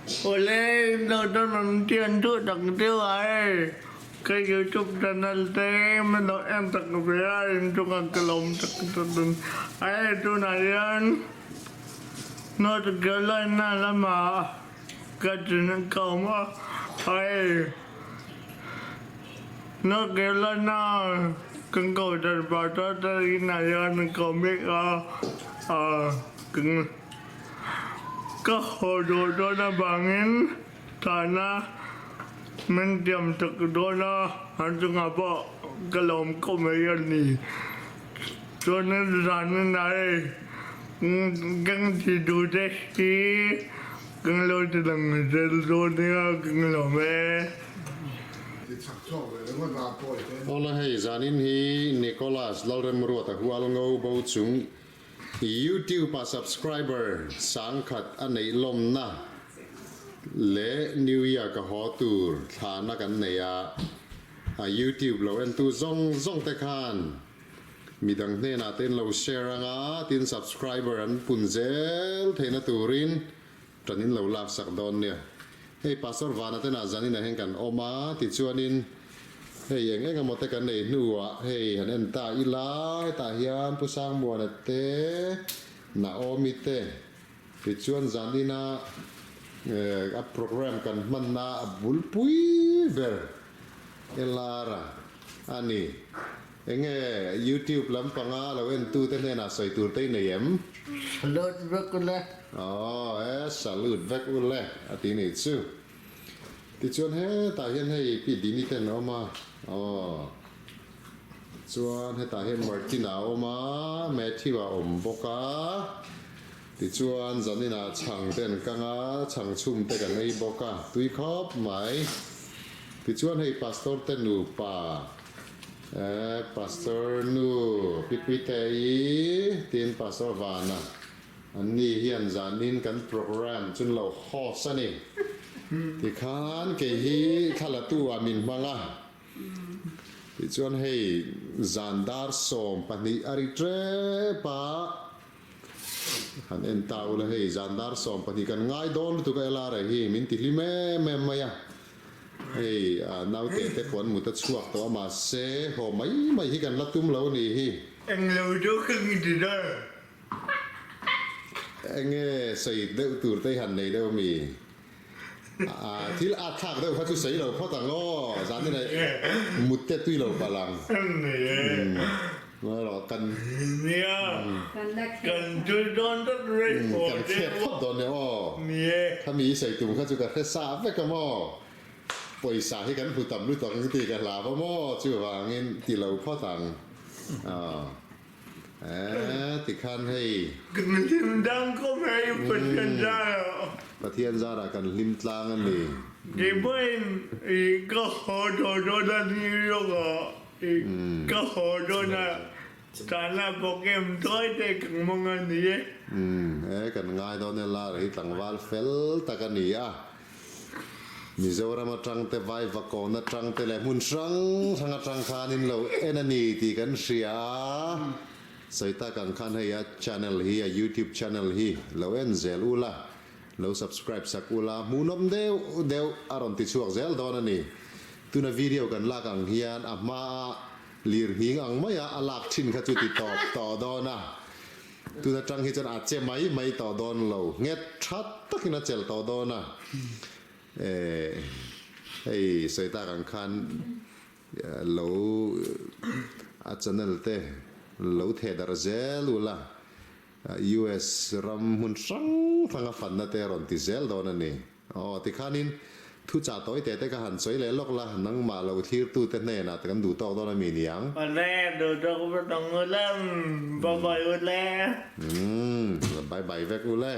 Awle doctor Mamtian duh tak deuh a hei ka youtube channel te min lo en tak ve a inchungah ka lawm tak tak a hei tunah hian North Carolina lamah ka chin ka awm a hei North Carolina kan kohhran pastor te inah hian ka awm mek a Ka haw duh dawn avangin tana min tiam tak dawn a, an chungah pawh ka lawm khawp mai a ni. Chuanin zanin ah hei kan ti duh te hi kan lo ti lang zel dawn nia kan lawm e. Awla hei zanin hi Nicholas Lalremruata Hualngo bo chung YouTube ah subscriber sangkhat a neih lawmna leh New Year ka haw tur thlahna kan nei a, a YouTube lo entu zawng zawng te khan midang hnenah te in lo share anga tin subscriber an pun zel theihna turin tan in lo laksak dawn nia. Hei Pastor Vana te nah zanin ah hian kan awm a, tichuanin hei eng eng emaw te kan nei hnuah hei han en ta ila, hetah hian Pu Sangmuana te, Naomi te, tichuan zanina a program kan hmanna a bulpui ber Elara a ni. Enge YouTube lampanga lo entu te hnenah sawi tur te i nei em? Salute vek u le. Aw e, salute vek u le a ti nih chu. Tichuan hetah hian hei Pi Dini ten a awm a, aw. Chuan hetah hian Martina a awm a, Matthew a awm bawk a. Tichuan zaninah chhang te an kang a, chhang chhum te kan ei bawk a, tui khawp mai. Tichuan hei Pastor te nupa. Eh Pastor nu Pi Puite-i tin Pastor Vana an ni hian zanin kan program chu an lo host a ni. Tikhan kei hi thlalatu ah min hmang a. Tichuan hei zan dar 12 a ri tep a, han en ta ula hei zan dar 12 kan ngai dawn lutuk a LRA hi min ti hlim em em mai a. Hei naute te pawh an mut a chhuak tawh a mahse haw mai mai hi kan la tum lo ni hi. Eng lo chu ka ngi ti dar. Enge sawi deuh tur te hi han nei deuh ami? Thil at thlak deuh kha chu sawi lo phawt ang aw, zan hi nei mut te tui lo palh ang. Rawh kan. Nia kan chu dawn tlat rei pawh Kan khek phawt dawn nia aw. Nia. Khami i sawi tum kha chu ka hre sa vek a maw. Pawisa hi kan hmu tam lutuk ang tih ka hlau a maw chuvangin ti lo phawt ang. Aw. Eeh tikhan hei. Kan hlim tlang khawp hei Pathian zarah. Pathian zarah kan hlim tlang a ni. Keipawhin ka haw tawh dawn a New York ah. Ka haw dawn a, tana bawk em tuai te ka hmang a ni e. Umm, e kan ngai dawn e lar hi tlangval fel tak a ni a. Mizoram atang te, Vaivakawn atang te leh hmun hrang hrang atang khan in lo en a ni tih kan hria a. Sawi tak ang khan hei a channel hi, a youtube channel hi lo en zel ula, lo subscribe sak ula, hmuhnawm deuh deuh a rawn ti chhuak zel dawn a ni. Tuna video kan lak ang hian a hmaa lirnghing ang maia a lak thin kha chu ti tawp tawh dawn a, tuna tang hi chuan a che mai mai tawh dawn lo, nghet tha takin a chelh tawh dawn a. Eh, hei sawi tak ang khan lo a channel te lo theh darh zel ula, US ram hmun hrang hranga fanna te a rawn ti zel dawn a ni. Aw, tikhanin thu chah tawi teh te ka han sawi leh lawk la, nangmah lo thlirtute hnenah te kan duh tawk dawn a mi niang? Awle, duh tawk va tawng u le, bye bye u le. Umm, bye bye vek u le.